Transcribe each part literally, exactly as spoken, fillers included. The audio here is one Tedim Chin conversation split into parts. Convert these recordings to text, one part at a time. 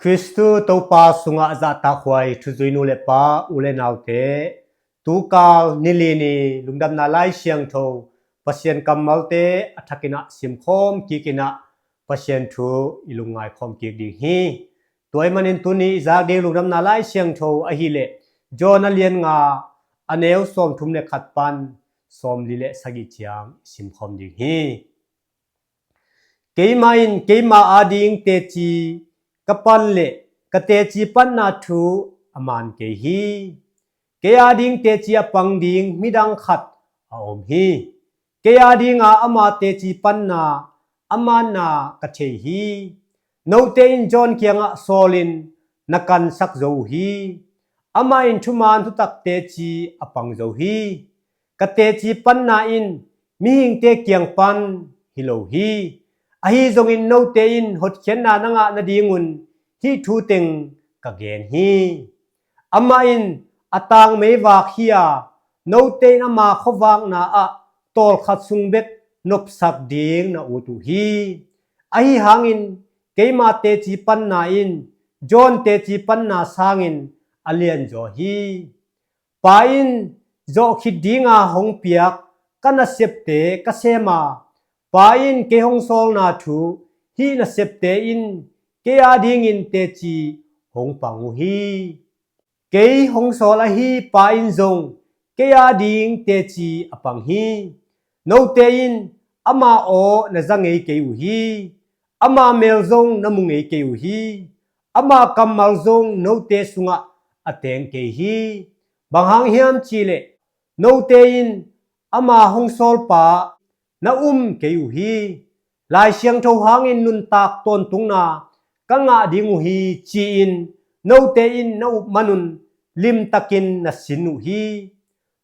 Kristu Topa sungah zahtakhuai thuzui nu le pa, u le naute, tukal nili ni lungdamna Lai Siangtho Pasian kammalte a thakin ah simkhawm kikin ah Pasian thu i lungngai khawm kik ding hi. Tua ahih manin tuni i zak ding lungdamna Lai Siangtho ahih leh John a lian nga, a neu sawmthum le khat pan sawmli le sagih ciang i simkhawm ding hi. Keimah in keima ading teci ka pan leh ka teci panna thu a man kei hi. Kei ading teci a pang ding midang khat a om hi. Kei adinga ama teci panna a manna ka thei hi. Note in John kiangah sawlin na kansak zo uh hi. Amah in thuman thutak teci a pang zo hi. Ka teci panna in mihingte kiang pan hi lo hi. Ahi zongin note in hotkhiatna na ngah nadingun hih thu teng ka gen hi. Amah in a tangmeivak hi a, note in ama khuavakna ah tawlkhat sung bek nopsak ding na ut uh hi. Ahi hangin keima teci panna in John teci panna sangin a lianzaw hi. Pa in zawh khit dinga hong piak ka nasepte ka sem a, Pa in kei hong sawlna thu hih nasepte in kei adingin teci hong pang uh hi. Kei hong sawl ahi Pa in zong kei ading teci a pang hi. Note in ama aw na za ngei kei uh hi. Ama mel zong na mu ngei kei uh hi. Ama kammal zong note sungah a teng kei hi. Bang hang hiam cihleh note in ama hong sawlpa na um kei uh hi. Lai Siangtho hangin nuntak tawntungna ka ngah ding uh hi, ci-in note in na up manun limtakin na sin uh hi.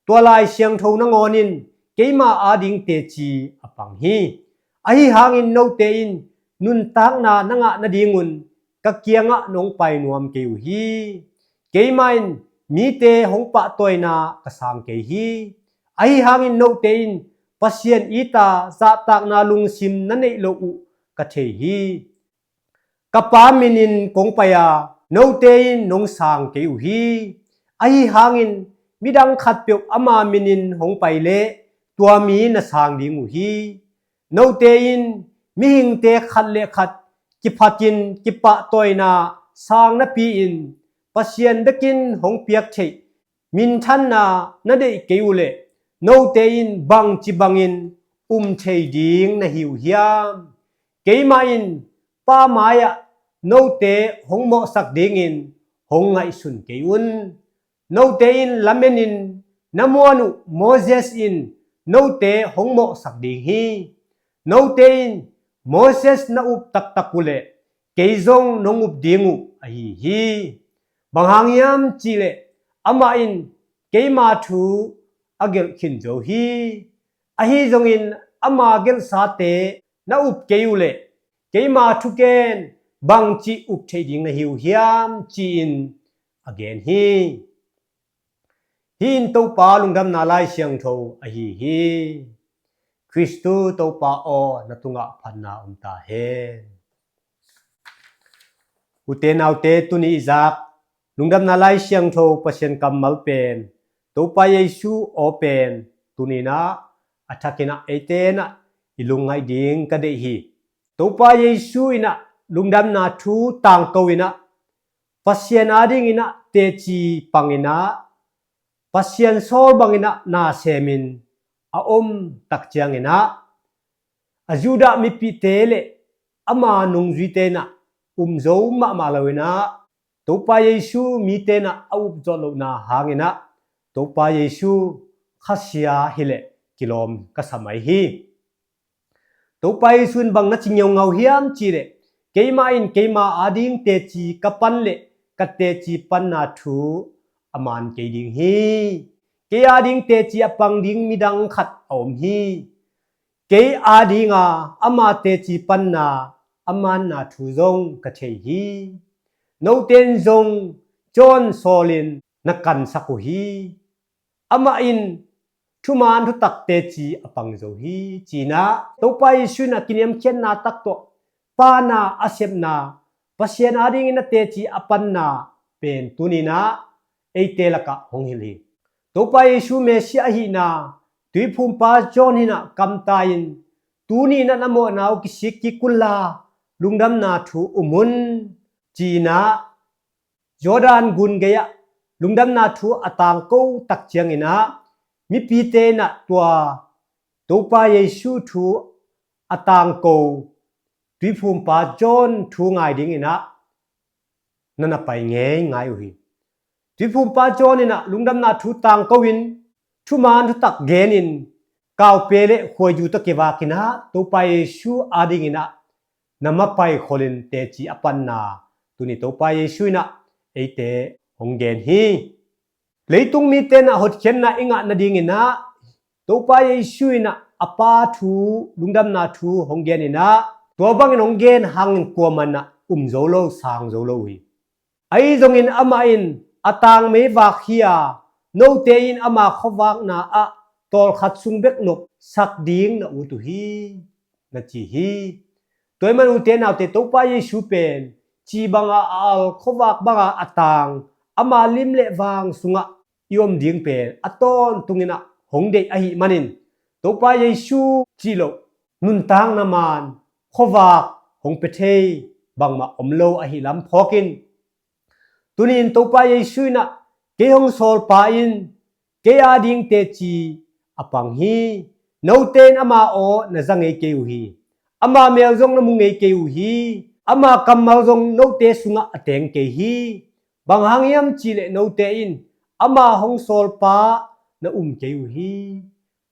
Tua Lai Siangtho nangawn in keima ading teci a pang hi. Ahi hangin note in nuntakna na ngah nadingun ka kiangah nong pai nuam kei uh hi. Keimah in mite hong pahtawina ka sang kei hi. Ahi hangin note in Pasian ita zahtakna lungsim na neih loh uh ka thei hi. Ka Pa minin kong pai a, note in nong sang kei uh hi. Ahi hangin midang khatpeuh ama minin hong pai leh tua mi na sang ding uh hi. Note in mihingte khat le khat kiphatin kipahtawina sang napi-in Pasian bekin hong piak theih minthanna na deih kei uh leh note in bangci bangin um thei ding na hi uh hiam? Keimah in Pa mai-ah note hong mawhsak dingin hong ngaihsun kei un. Note in lamenin na muan uh Moses in note hong mawhsak ding hi. Note in Moses na up taktak uh leh kei zong nong up ding uh ahi hi. Bang hang hiam cihleh amah in keima thu a gelh khin zo hi. Ahi zongin ama gelhsate na up kei uh leh keima thuken bangci up theih ding na hi uh hiam, ci-in a gen hi. Hih in Topa lungdamna Lai Siangtho ahi hi. Kristu Topa aw, na tungah phatna om ta hen. Ute naute, tuni i zak lungdamna Lai Siangtho Pasian kammal pen Topa Jesu aw pen tuni-in ah a thakin ah eite in ah i lungngaih ding ka deih hi. Topa Jesu in ah lungdamna thu tangko in ah Pasian adingin ah teci pangin ah Pasian sawl bangin ah na semin a om tak ciangin ah a Judah mipite le ama nungzuite in ah um zo mahmah lo in ah Topa Jesu mite in ah a up zawh lohna hangin ah Topa Jesu khasia hileh kilawm ka sa mai hi. Topa Jesu in bang na ci ngeungau hiam cihleh, keimah in keima ading teci ka pan leh ka teci panna thu a man kei ding hi. Kei ading teci a pang ding midang khat a om hi. Kei adinga ama teci panna a manna thu zong ka thei hi. Note in zong John sawlin na kansak uh hi. Amah in thuman thutak teci a pang zo hi, ci-in ah Topa Jesu in ah kiniamkhiatna tak tawh Pa na a sepna Pasian adingin a teci a panna pen tuninah eite lakah hong hilh hi. Topa Jesu Messiah ahihna tuiphumpa John hinah kamta in, tuninah na mawhna uh kisik kik unla lungdamna thu um un, cinah Jordan gun gei-ah lungdamna thu a tangko tak cianginah mipite inah tua Topa Jesu thu a tangko tuiphumpa John thu ngai dinginah na na pai ngeingai uh hi. Tuiphumpa John inah lungdamna thu tangko in thuman thutak genin kaupe le khuaizu tawh kivakinah Topa Jesu adinginah na mapai kholin teci a panna tuni Topa Jesu inah eite hong gen hi. Leitung mite inah hotkhiatna i ngah nadinginah Topa Jesu inah a Pa thu, lungdamna thu hong geninah tua bangin hong gen hangin kuamanah um zo lo, sang zo lo uh hi. Ahi zongin amah in a tangmei vak hi a, note in ama khuavakna ah tawlkhat sung bek nopsak ding na ut uh hi, na ci hi. Tua ahih man ute naute, Topa Jesu pen ci banga a al, khuavak banga a tang, ama lim le vang sungah i om ding pen a tawntunginah hong deih ahih manin Topa Jesu cih loh nuntakna man khuavak hong pia thei bangmah om lo ahih lam phawkin, tuni-in Topa Jesu inah kei hong sawlpa in kei ading teci a pang hi. Note in ama aw na za ngei kei uh hi. Ama mel zong na mu ngei kei uh hi. Ama kammal zong note sungah a teng kei hi. Bang hang hiam cihleh note in ama hong sawlpa na um kei uh hi.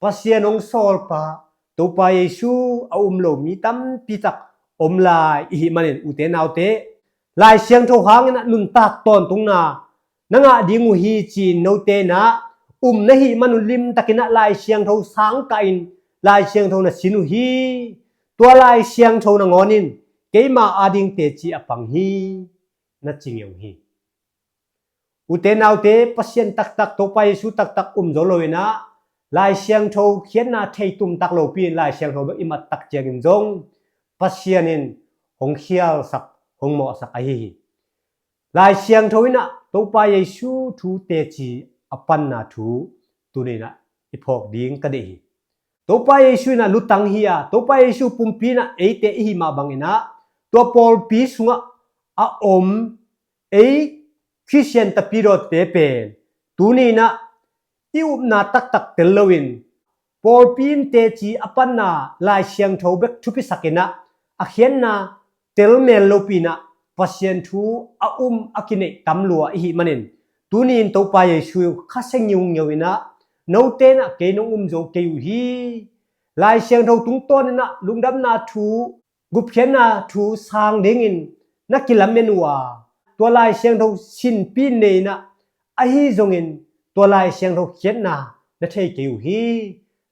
Pasian hong sawlpa Topa Jesu a um lo mi tampi tak om lai i hih manin ute naute, Lai Siangtho hangin a nuntak tawntungna na ngah ding uh hi ci-in note inah um na hih manun limtakin a Lai Siangtho sangkahin Lai Siangtho na sin uh hi. Tua Lai Siangtho nangawn in keima ading teci a pang hi, na ci ngei uh hi. Ute naute, Pasian taktak, Topa Jesu taktak um zo loinah Lai Siangtho khiatna thei tumtak lopi-in Lai Siangtho bek i mat tak ciangin zong Pasian in hong khialsak, hong mawhsak ahi hi. Lai Siangtho inah Topa Jesu thu teci a panna thu tuninah i phawk ding ka deih hi. Topa Jesu inah lutang hi a, Topa Jesu pumpi inah eite i hih mah banginah tua pawlpi sungah a om ei Khristian tapidawte pen tuninah i upna taktak tel loin pawlpi in teci a panna Lai Siangtho bek thupisakinah a khiatna tel mel lopi inah Pasian thu a um a kineih tam lua i hih manin tuni-in Topa Jesu kha se ngiungeu inah note inah kei nong um zo kei uh hi. Lai Siangtho tungtawn inah lungdamna thu, gupkhiatna thu sang dingin na kilamen uh a, tua Lai Siangtho sinpi nei inah ahi zongin tua Lai Siangtho khiatna na thei kei uh hi.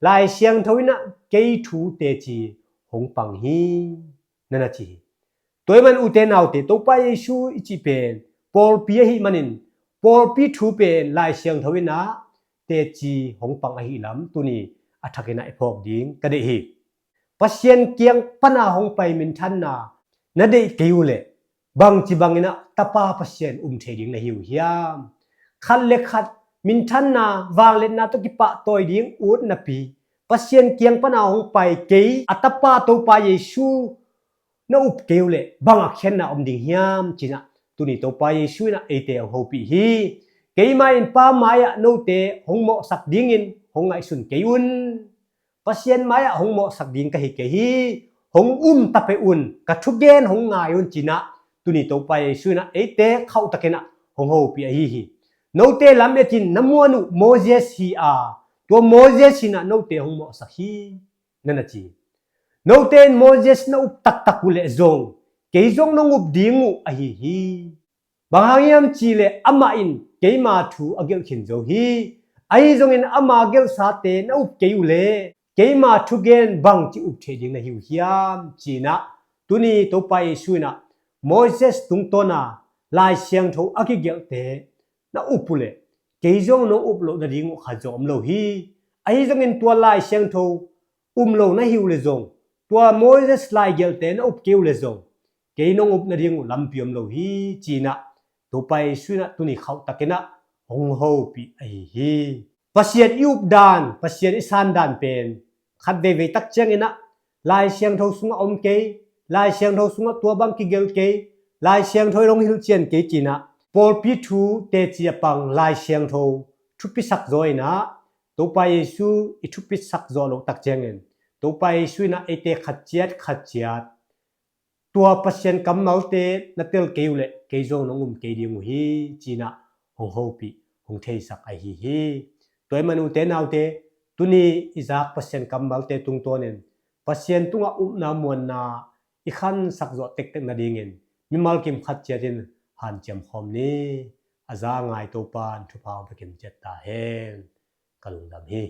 Lai Siangtho inah kei thu teci hong pang hi, na na ci hi. Tua ahih man ute naute, Topa Jesu i cih pen pawlpi ahih manin pawlpi thu pen Lai Siangtho inah teci hong pang ahih lam tuni a thakinah i phawk ding ka deih hi. Pasian kiang pana hong pai minthanna na deih kei uh leh bangci banginah Tapa Pasian um thei ding na hi uh hiam? Khat le khat minthanna, vangliatna tawh kipahtawi ding ut napi Pasian kiang pana hong pai kei a Tapa Topa Jesu na up kei uh leh bang a khiatna om ding hiam cinah tuni Topa Jesu inah eite hong hopih hi. Keima in Pa mai-ah note hong mawhsak dingin hong ngaihsun kei un. Pasian mai-ah hong mawhsak ding ka hi kei hi. Hong um ta peh un, ka thugen hong ngai un cinah tuni Topa Jesu inah eite khauhtakinah hong hopih ahi hi. Note lametin na muan uh Moses hi a, tua Moses inah note hong mawhsak hi, na na ci hi. Note in Moses na up taktak uh leh zong kei zong nong up ding uh ahi hi. Bang hang hiam cihleh amah in keima thu a gelh khin zo hi. Ahi zongin ama gelhsate na up kei uh leh keima thugen bangci up thei ding na hi uh hiam cinah tuni Topa Jesu inah Moses tungtawna Lai Siangtho a kigelhte na up uh leh kei zong nong up loh nading uh khat zong om lo hi. Ahi zongin tua Lai Siangtho um lo na hi uh leh zong, tua Moses laigelhte na up kei uh leh zong kei nong up nading uh lampi om lo hi, ci-in ah Topa Jesu in ah tuni khauhtakin ah hong hopih ahi hi. Pasian i up dan, Pasian i san dan pen khat veivei tak ciangin ah Lai Siangtho sungah om kei, Lai Siangtho sungah tua bang kigelh kei, Lai Siangtho in hong hilhcian kei, ci-in ah pawlpi thu teci a pang Lai Siangtho thupisak zaw in ah Topa Jesu i thupisak zawh loh tak ciangin Topa Jesu in ah eite khat ciat khat ciat tua Pasian kammalte na tel kei uh leh kei zong nong um kei ding uh hi, ci-in ah hong hopih, hong theisak ahi hi. Tua ahih manin ute naute, tuni i zak Pasian kammalte tungtawnin Pasian tungah upna muanna i khansak zawh tektek nadingin mimal kim khat ciatin hanciam khawm ni. A za a ngai Topa in thupha hong pia kim ciat ta hen. Ka lungdam hi.